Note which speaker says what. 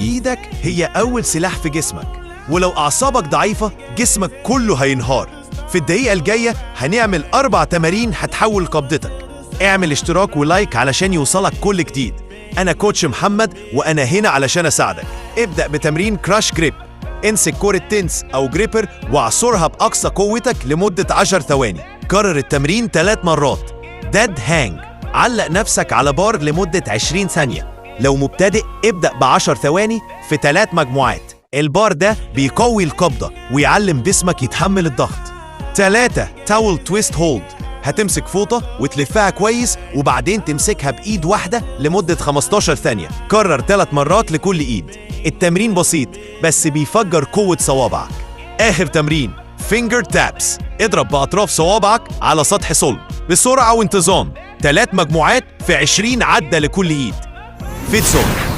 Speaker 1: ايدك هي أول سلاح في جسمك، ولو أعصابك ضعيفة جسمك كله هينهار. في الدقيقة الجاية هنعمل 4 تمارين هتحول قبضتك. اعمل اشتراك و like علشان يوصلك كل جديد. أنا coach محمد وأنا هنا علشان أساعدك. ابدأ بتمرين crush grip. امسك كرة تنس أو gripper واعصرها بأقصى قوتك لمدة 10 ثواني. كرر التمرين 3 مرات. dead hang، علق نفسك على بار لمدة 20 ثانية. لو مبتدئ ابدأ ب10 ثواني في 3 مجموعات. البار ده بيقوي القبضة ويعلم جسمك يتحمل الضغط. 3، towel twist hold. هتمسك فوطة وتلفها كويس وبعدين تمسكها بإيد واحدة لمدة 15 ثانية. كرر 3 مرات لكل إيد. التمرين بسيط بس بيفجر قوة صوابعك. آخر تمرين finger taps. اضرب بأطراف صوابعك على سطح صلب بسرعة وانتظام. 3 مجموعات في 20 عدة لكل إيد. Fit Zone.